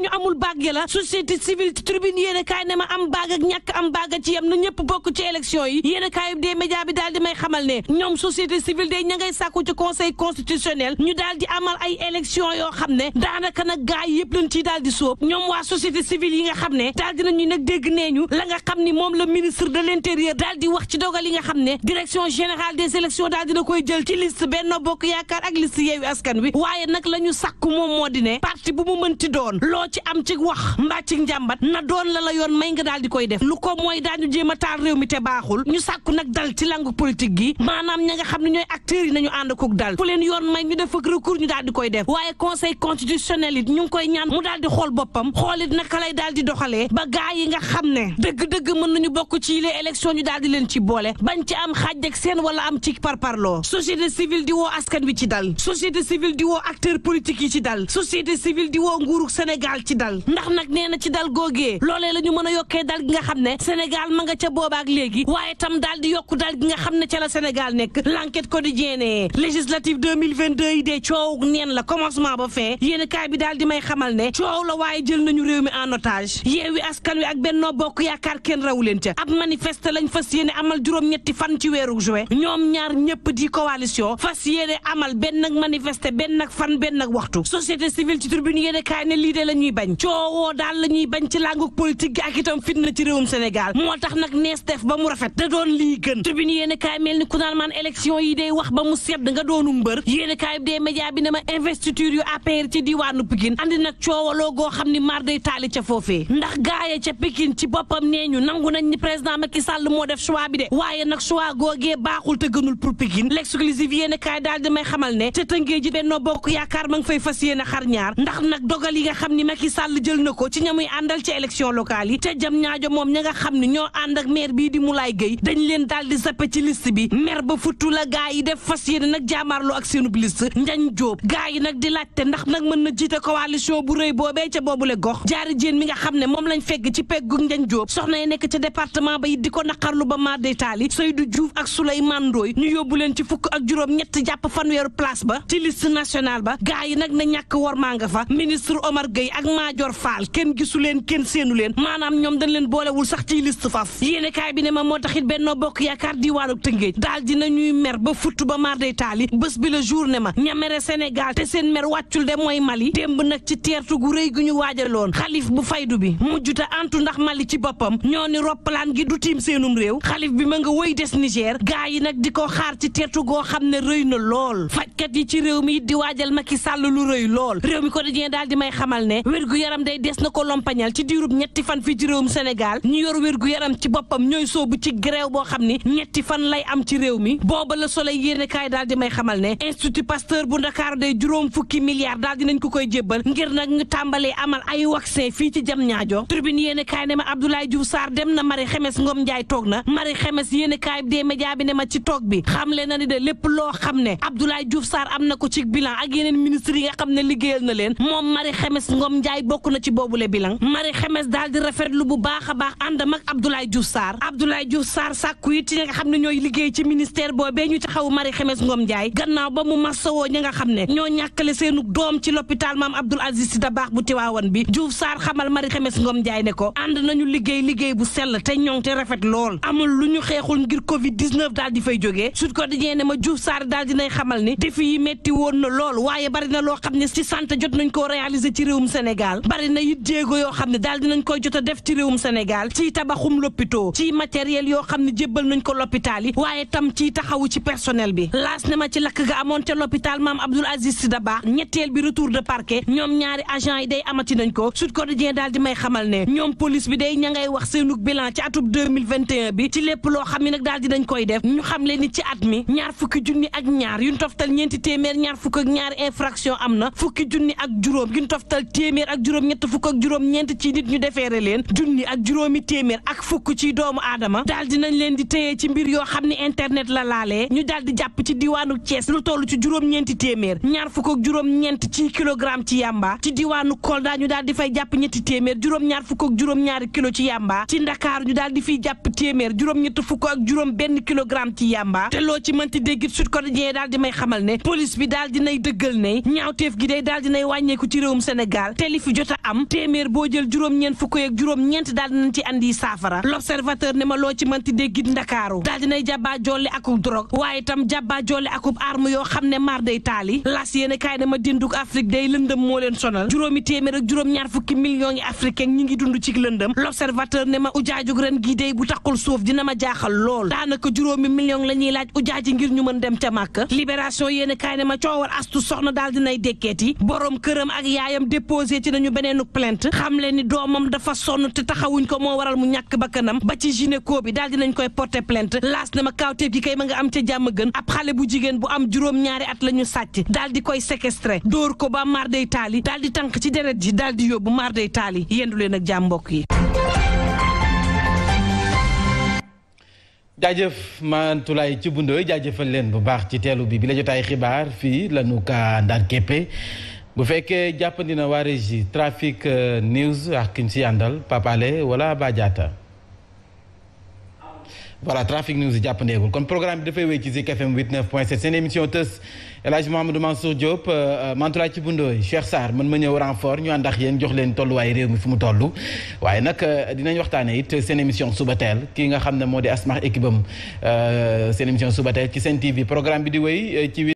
ñu amul baag ya la société civile ci tribune yéen a kaay ne ma am baag ak ñàkk am baag ci yam na ñëpp bokk ci élection yi yéen a kaay des médias bi daal di may xamal ne ñoom société civile day ña ngay sàkku ci conseil constitutionnel ñu daal di amal ay élection yoo xam ne daanaka nag gaay yëpp lañ ciy daal di sóob ñoom waa société civile yi nga xam ne daal dinañu nag dégg nee ñu la nga xam ni moom la ministre de l'intérieur daal di wax ci dogal yi nga xam ne direction générale des élections daal dina koy jël ci liste Benno Bokk Yaakaar ak liste Yewwi Askan Wi waaye nag la ñu sàkku moom moo di ne parti bu mu mënti doon loo ci am ci wax mbaa ci njàmbat na doon la yoon may nga daal di koy def lu ko mooy daañu jéem a taal réew mi te baaxul ñu sàkku nag dal ci langue politique gi maanaam ña nga xam ne ñooy acteurs yi nañu ànd kook dal fu leen yoon may ñu def ak recours ñu daal di koy def waaye conseil constitutionnel it ñu ngi koy ñaan mu daal di xool boppam xoolit naka lay daal di doxalee ba gaa yi nga xam ne dëgg-dëgg mën nañu bokk ci les élections ñu daal di leen ci boole bañ ci am xaaj ak seen wala am ci parparloo société civile di woo askan wi ci dal société civile di woo acteurs politiques yi ci dal société civile di woo nguurug Sénégal ci dal ndax nag nee na ci dal googee loolee la ñu mën a yokkee dal gi nga xam ne Sénégal ma nga ca boobaak léegi waaye tam daal di yokku dal gi nga xam ne ca la Sénégal nekk l'enquête quotidienne législative 2022 yi dee coow neen la commencement ba fin yéen kaay bi daal di may xamal ne coow la waaye jël nañu réew mi en otage Yewwi Askan Wi ak Benno Bokk Yaakaar kenn rawu leen ca ab manifeste lañ fas yéene amal juróom-ñetti fan ci weeru juin ñoom ñaar ñëpp di coalition fas yéene amal benn ak manifeste benn ak fan benn ak waxtu société civile ci tribune yéen kaay ne lii de la ñuy bañ coowoo daal la ñuy bañ ci langue politique gi ak itam fitna ci réewum Sénégal moo tax nag nees def ba mu rafet da doon lii gën tribune yéen kaay mel ni ku naan maan élection yi day wax ba mu sedd nga doonu mbër yéen kaay des médias bi ne ma investiture yu APR ci diwaanu Pikine andi nag coowaloo goo xam ni mar day taali ca foofee ndax gaaye ca Pikine ci boppam nee ñu nangu nañ ni président Macky Sall moo def choix bi de waaye nag choix googee baaxul te gënul pour Pikine l'exclusive yéen kaay daal di may xamal ne te tëngee ji Benno Bokk Yaakaar ma ngi fay fas yéene xar ñaar ndax nag dogal yi nga xam ni Macky Sall jël na ko ci ñamuy àndal ci élection locale yi te jam ñaajo moom ña nga xam ne ñoo ànd ak maire bii di Moulay Gueye dañ leen daal di zappe ci liste bi maire ba futtu la gaa yi def fas yéene nag jaamaarloo ak seenub liste Njañ Jóob gaa yi nag di laajte ndax nag mën na jiite coalition bu rëy boobee ca boobule gox jaari jéen mi nga xam ne moom lañ fegg ci peggu Njañ Jóob soxna yi nekk ca département ba it di ko naqarlu ba maar day taali Seydou Diouf ak Souleymane Ndoye ñu yóbbu leen ci fukk ak juróom ñett jàpp fanweeru place ba ci liste nationale ba gaa yi nag na ñàkk war maa nga fa ministre Omar Gueye ak Madior Fall kenn gisu leen kenn seenu leen maanaam ñoom dañ leen boolewul sax ci liste faf yéene kaay bi ne ma moo taxit Benno Bokk Yaakaar diwaanu Tëngéej daal dina ñuy mer ba futt ba maar day taali bés bi la journée ma ñamere Sénégal te seen mer wàccul de mooy Mali démb nag ci teertu gu rëy gu ñu waajaloon xalif bu faydu bi mujjuta antu ndax Mali ci boppam ñoo ni roppalaan gi du tiim seenum réew xalif bi ma nga wëy des Niger gaa yi nag di ko xaar ci teertu goo xam ne rëy na lool fajkat yi ci réew mi di waajal Macky Sall lu rëy lool réew mi quotidien daal di may xamal ne wérgu yaram day des na ko lompañal ci diirub ñetti fan fii ci réewum Sénégal ñu yor wérgu yaram ci boppam ñooy soobu ci grève boo xam ni ñetti fan lay am ci réew mi booba la Soleil yéene kaay daal di may xamal ne Institut Pasteur bu Ndakaaru day juróom fukki milliards daal dinañ ko koy jébbal ngir nag ñu tàmbalee amal ay vaccin fii ci Diamniadio Tribune yéene kaay ne ma Abdoulaye Diouf Sarr dem na Marie Khemesse Ngom Ndiaye toog na Marie Khemesse yéene kaay des médias bi ne ma ci toog bi xamle na ni de lépp loo xam ne Abdoulaye Diouf Sarr am na ko ci bilan ak yeneen ministre yi nga xam ne liggéeyal na leen moom Marie Khemesse Ngom Ndiaye bokk na ci boobule bilan Marie Khemesse daal di rafetlu bu baax a baax àndam ak Abdoulaye Diouf Sarr sàkku it ci nga xam ne ñooy liggéey ci ministère boobee ñu taxaw Marie Khemesse Ngom Ndiaye gannaaw ba mu massawoo ñi nga xam ne ñoo ñàkkale seenu doom ci l'hôpital Maam Abdoul Aziz Sy Dabakh bu Tiwaawan bi Diouf Sarr xamal Marie Khemesse Ngom Ndiaye ne ko ànd nañu liggéey bu sell te ñoŋ te rafet lool amul lu ñu xeexul ngir Covid 19 daal di fay jógee Sud Quotidien ne ma Diouf Sarr daal dinay xamal ni défi yi metti woon na lool waaye bari na loo xam ne ci santé jot nañ koo réaliser ci réewum Sénégal bari na it jéego yoo xam ne daal dinañ koy jot a def ci réewum Sénégal ci tabaxum lopito ci matériel yoo xam ne jébbal nañ ko l'hôpital yi waaye tam ci taxawu ci personnel bi laas ne ma ci lakk ga amoon te l'hôpital Maam Abdoul Aziz Sy Dabakh ñetteel bi retour de parquet ñoom ñaari agent yi day amati nañ ko Sud Quotidien daal di may xamal ne ñoom police bi day ña ngay wax seenug bilan ci atub 2021 bi ci lépp loo xam ne nag daal di nañ koy def ñu xam leen ni ci at mi ñaar fukki junni ak ñaar yuñ toftal ñeenti téeméer ñaar fukk ak ñaari infraction am na fukki junni ak juróom yuñ toftal téeméer ak juróom ñett fukk ak juróom ñeent ci nit ñu defeere leen junni ak juróomi téeméer ak fukk ci doomu aadama daal di nañ leen di téye ci mbir yoo xam ne internet la laalee ñu daal di jàpp ci diwaanu Thiès lu toll ci juróom-ñeenti téeméer ñaar fukk ak juróom-ñeent ci kilogramme ci yamba ci diwaanu Kolda ñu daal di fay jàpp ñetti téeméer juróom-ñaar fukk ak juróom-ñaari kilo ci yamba ci Ndakaaru ñu daal di fiy jàpp téeméer juróom-ñett fukk ak juróom benn kilogramme ci yamba te loo ci mënti déggit Sud Quotidien daal di may xamal ne police bi daal dinay dëggal ne ñaawteef gi day daal dinay wàññeeku ci réewum Sénégal te li fi jot a am téeméer boo jël juróom-ñeent fukk ak juróom-ñeent daal dinañ ci andi saafara l'observateur ne ma loo ci mënti déggit Ndakaaru daal dinay jàbbaa jolli akub drogue waaye itam jàbbaa jolli akub arme yoo xam ne mar day taali las yéene kaay ne ma dinduk Afrique day lëndëm moo leen sonal juróomi téeméer ak juróom-ñaar fukki millions yi africain ñi ngi dund ci lëndëm l'observateur ne ma ujaajug ren gii day bu taqul suuf dina ma jaaxal lool daanaka juróomi million la ñuy laaj ujaaji ngir ñu mën dem ca Màkka libération yéene kaay ne ma coowal astu soxna daal dinay dekkeeti borom këram ak yaayam déposé ci nañu beneenuk plainte xam leen ni doomam dafa sonn te taxawuñ ko moo waral mu ñàkk bakkanam ba ci gynéco bi daal dinañ koy porter plainte laas ne ma kaawteef gi kay ma nga am ca jàmm gën ab xale bu jigéen bu am juróom-ñaari at la ñu sàcc daal di koy séquestré dóor ko ba mar day taali daal di tànk ci deret ji daal di yóbbu mar day taali yendu leen ak jàmm mbokk yi. jaajëf Mantoulaye ci bundooy jaajëfal leen bu baax ci teelu bi la jotaay xibaar fii la nu ka ndar képpe bu fekkee jàppandi na waa régie trafic news ak kiñ si àndal papale wala Badiata voilà trafic news jàppandeegul kon programme bi dafay wéy ci Zik FM 89.7 seen émission tës El Hadj Mouhamadou Mansour Diop Mantoulaye ci bundooy Cheikh Sarr man ma ñëw renfort ñu ànd ak yéen jox leen tolluwaay réew mi fu mu toll waaye nag dinañ waxtaane it seen émission suba teel kii nga xam ne moo di Asmar équipe am seen émission suba teel ci Sen TV programme bi di wéy ci